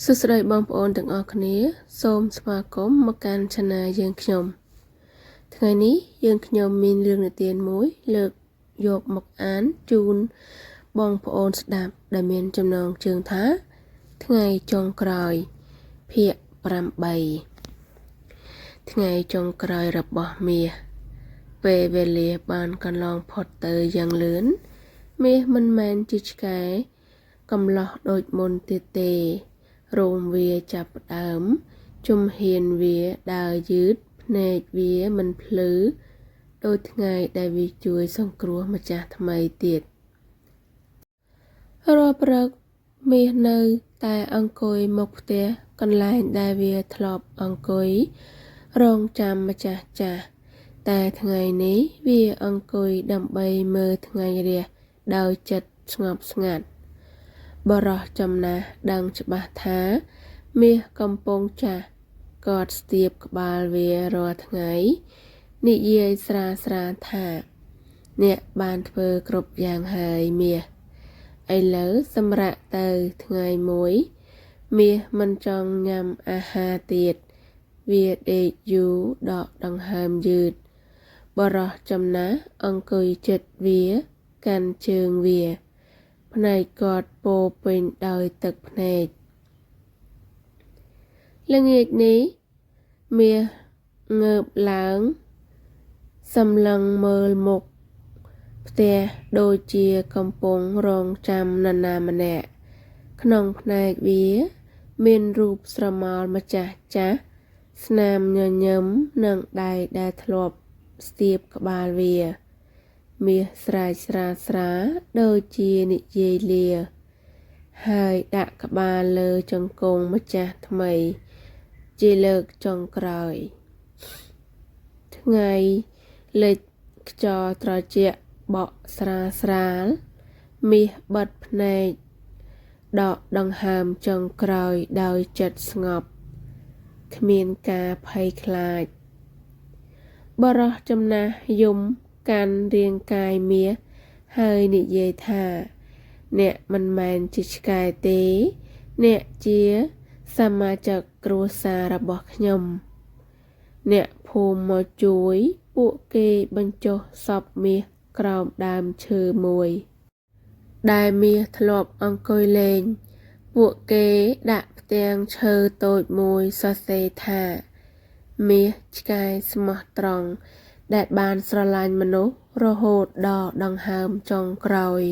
សួស្តីបងប្អូនទាំងអស់គ្នា សូមស្វាគមន៍មកកាន់ Channel យើងខ្ញុំថ្ងៃនេះយើងខ្ញុំមានរឿងនិទានមួយ លើកយកមកអានជូនបងប្អូនស្ដាប់ដែលមានចំណងជើងថា ថ្ងៃចុងក្រោយភាគ8ថ្ងៃចុងក្រោយរបស់មាសពេលវេលាបានកន្លងផុតទៅយ៉ាងលឿនមាសមិនមែនជាឆ្កែកំឡោះដូចមុនទៀតទេរោមវាចាប់ផ្ដើមជំហានវាដើរយឺតភ្នែកវាមិនភ្លឺដូចថ្ងៃដែលវាជួយសង្គ្រោះម្ចាស់ថ្មីទៀតរាល់ព្រឹកមាសនៅតែអង្គុយមុខផ្ទះកន្លែងដែលវាធ្លាប់អង្គុយរងចាំម្ចាស់ចាស់តែថ្ងៃនេះវាអង្គុយដើម្បីមើលថ្ងៃរះដោយចិត្តស្ងប់ស្ងាត់បុរសចំណាស់ដឹងច្បាស់ថាមាសកំពុងចាស់គាត់ស្ទាបក្បាលវារាល់ថ្ងៃនិយាយស្រាលស្រាលថា អ្នកបានធ្វើគ្រប់យ៉ាងហើយមាសឥឡូវសម្រាកទៅថ្ងៃមួយ មាសមិនចង់ញ៉ាំអាហារទៀតវាដេកយូរដកដង្ហើមយឺតបុរសចំណាស់អង្គុយចិត្តវាកាន់ជើងវាភ្នែកគាត់ពោពេញដោយទឹកភ្នែកល្ងាចនេះមាសងើបឡើងសម្លឹងមើលមុខផ្ទះដូចជាកំពុងរងចាំនរណាម្នាក់ក្នុងភ្នែកវា មានរូបស្រមោលម្ចាស់ចាស់ស្នាមញញឹមនិងដៃដែលធ្លាប់ស្ទាបក្បាលវា មាសស្រែកស្រាលស្រាលដូចជានិយាយលា ហើយដាក់ក្បាលលើជង្គង់ម្ចាស់ថ្មី ជាលើកចុងក្រោយ ថ្ងៃលិចខ្យល់ត្រជាក់បក់ស្រាលស្រាលមាសបិទភ្នែកដកដង្ហើមចុងក្រោយដោយចិត្តស្ងប់គ្មានការភ័យខ្លាចបុរសចំណាស់យំកាន់រាងកាយមាសហើយនិយាយថា អ្នកមិនមែនជាឆ្កែទេ អ្នកជាសមាជិកគ្រួសាររបស់ខ្ញុំ អ្នកភូមិមកជួយ ពួកគេបញ្ចុះសពមាសក្រោមដើមឈើមួយ ដែលមាសធ្លាប់អង្គុយលេង ពួកគេដាក់ផ្ទាំងឈើតូចមួយសរសេរថា មាសឆ្កែស្មោះត្រង់ដែលបានស្រឡាញ់មនុស្សរហូតដល់ដង្ហើមចុងក្រោយ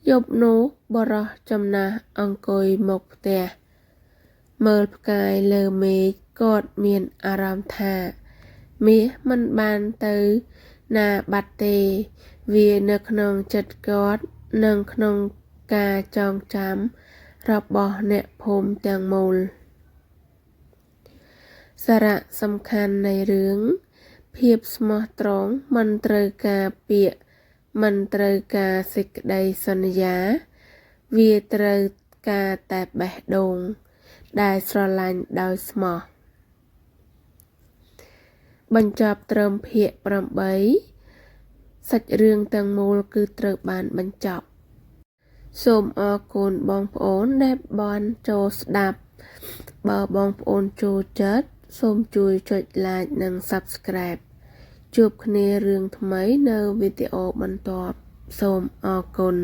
យប់នោះបុរសចំណាស់អង្គុយមុខផ្ទះមើលផ្កាយលើមេឃគាត់មានអារម្មណ៍ថា មាសមិនបានទៅណាបាត់ទេ វានៅក្នុងចិត្តគាត់និងក្នុងការចងចាំរបស់អ្នកភូមិទាំងមូលសារៈសំខាន់នៃរឿងភាពស្មោះត្រង់មិនត្រូវការពាក្យមិនត្រូវការសេចក្តីសន្យា វាត្រូវការតែបេះដូង ដែលស្រឡាញ់ដោយស្មោះបញ្ចប់ត្រឹមភាគ8សាច់រឿងទាំងមូលគឺត្រូវបានបញ្ចប់ សូមអរគុណបងប្អូនដែលបានចូលស្ដាប់ បើបងប្អូនចូលចិត្តសូមជួយចុច Like និង Subscribe ជួបគ្នារឿងថ្មីនៅវីដេអូបន្ទាប់សូមអរគុណ។